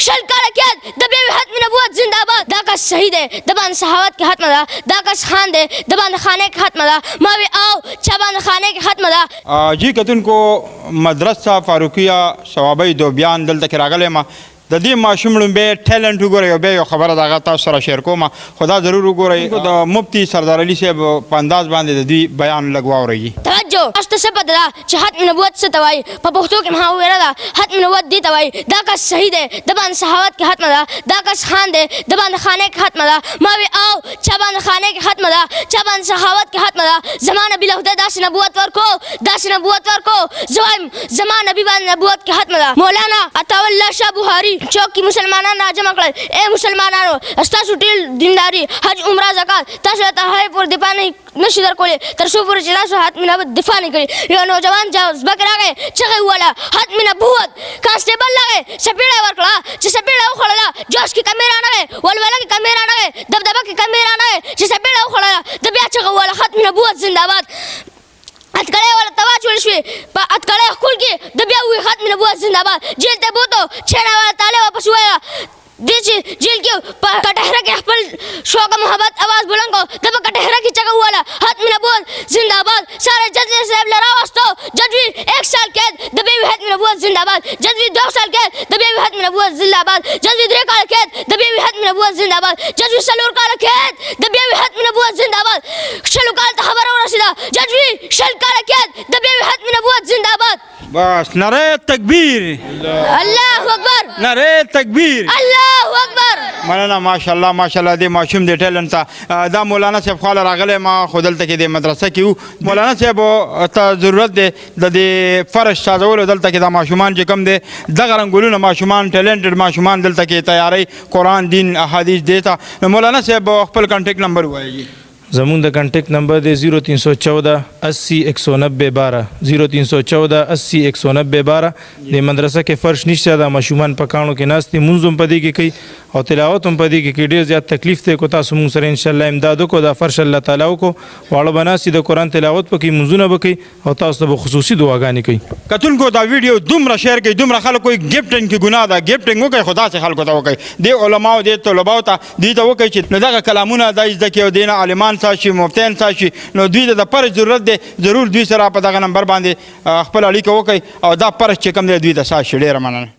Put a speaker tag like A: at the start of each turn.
A: 20 کاله قید د بیا وي ختم نبوت زنده باد. دا کس صحیح دی د باندې سخاوت کې ختمه ده، دا کس خان دی د باندې خانه کې ختمه ده، ما وی او چا باندې خانه کې ختمه ده.
B: جی کتونکو، مدرسه فاروقیه صوابۍ دوبیان دلته کې راغلی ما، د دې ماشوم ړومبی ټیلنټ وګورئ او بیا یو خبره د هغه تاسو سره شیر کوم، خو دا ضرور وګورئ د مفتي سردار علي صاحب په انداز باندې د دوی بیان لږ واورئ.
A: توجه، تاسو ته څه پته ده چې ختم نبوت څه ته وایي؟ په پښتو کې محاوره ده، ختم نبوت دې ته وایي. دا کس صحیح دی د باندې سخاوت کې ختمه ده، دا کس خان دی د باندې خانه کې ختمه ده، ما وی او چا باندې خانه کې ختمه ده، چا باندې سخاوت کې ختمه ده. زما نبي له خدای داسې نبوت ورکو، داسې نبوت ورکو، زه وایم زما نبي باندې نبوت کې ختمه ده. مولانا عطاالله شاه بخاري چوک کې مسلمانان راجمع کړل، ای مسلمانانو، ستاسو ټول دینداري، حج، عمره، زکات تاسو له تر هغې پورې دفاع نشي درکولی تر څو پورې چې تاسو ختم نبوت دفاع نه کړي. یو نوجوان جذبه کې راغی، چغې یې ووهله ختم نبوت. کانسټیبل راغی، څپېړه یې ورکړه، چې څپېړه یې وخوړله جوش کې کمی رانغی، ولوله کې کمی رانغی، دبدبه کې کمی رانغی، چې څپېړه یې وخوړله ده بیا چغه ووهله ختم نبوت زنده باد. اتکړی ولا ته واچول شوې، په اتکړی ښکل کې د بیا ووی ختم نبوت زنده باد. جیل ته بوتو، چېنه والا تالی واپس وویله. دې چې جیل کې په کټهره کې خپل شوق محبت اواز بلند کړ، ده په کټهره کې چغه ووهله ختم نبوت زنده باد. سره جج صاحب له راوستو، جج وی 1 سال قید د بیا وی ختم نبوت زنده باد، جج وی 2 سال قید د بیا وی ختم نبوت زنده باد، جج وی 3 کاله قید د بیا وی ختم نبوت زنده باد، جج وی 4 کاله قید د بیا وی ختم نبوت زنده باد. 20 کال ته خبره ورسېده، جج وی 20 کاله قید د بیا وی ختم نبوت زنده باد.
B: بس نره تکبیر،
A: الله اکبر،
B: نره تکبیر،
A: الله اکبر.
B: مننه، ماشاءالله ماشاءالله دې ماشوم دې ټیلنټ ته. دا مولانا صاحب خواله راغلی ما، خو دلته کې د مدرسه کې وو. مولانا صاحب ته ضرورت دی د دې فرش سازولو. دلته کې دا ماشومان چې کوم دی دغه رنګولونه ماشومان، ټیلنټډ ماشومان دلته کې تیاری قرآن دین احادیث دی ته. نو مولانا صاحب خپل کنټیکټ نمبر ووایئ.
C: زمونږ د کنټیکټ نمبر دی 0314 80 190 12، 0314 80 190 12. د مدرسه کې فرش نشته، دا ماشومان په کاڼو کې ناست دي، مونځ هم په دې کې کوي او تلاوت هم په دې کې کوي. ډېر زیات تکلیف دی. کو تاسو مونږ سره انشاءالله امداد وکړو، دا فرش الله تعالی وکړو، واړه به ناست دي، د قرآن تلاوت به کوي، مونځونه به کوي او تاسو ته به خصوصي دعاګانې کوي.
B: کتونکو دا ویډیو دومره شیر کړئ، دومره خلک وایي ګفټینګ کې ګناه ده، ګفټینګ وکړئ خو داسې خلکو ته وکړئ، دې علماو دې طلباو ته دوی ته وکړئ چې نو دغه کلامونه دا زده کړي او دې نه عالمان ساز شي، مفتیان ساز شي. نو دوی ته د فرض ضرورت دی، ضرور دوی سره په دغه نمبر باندې خپل اړیکه وکړئ او دا فرض چې کوم دی دوی ته ساز شي. ډېره مننه.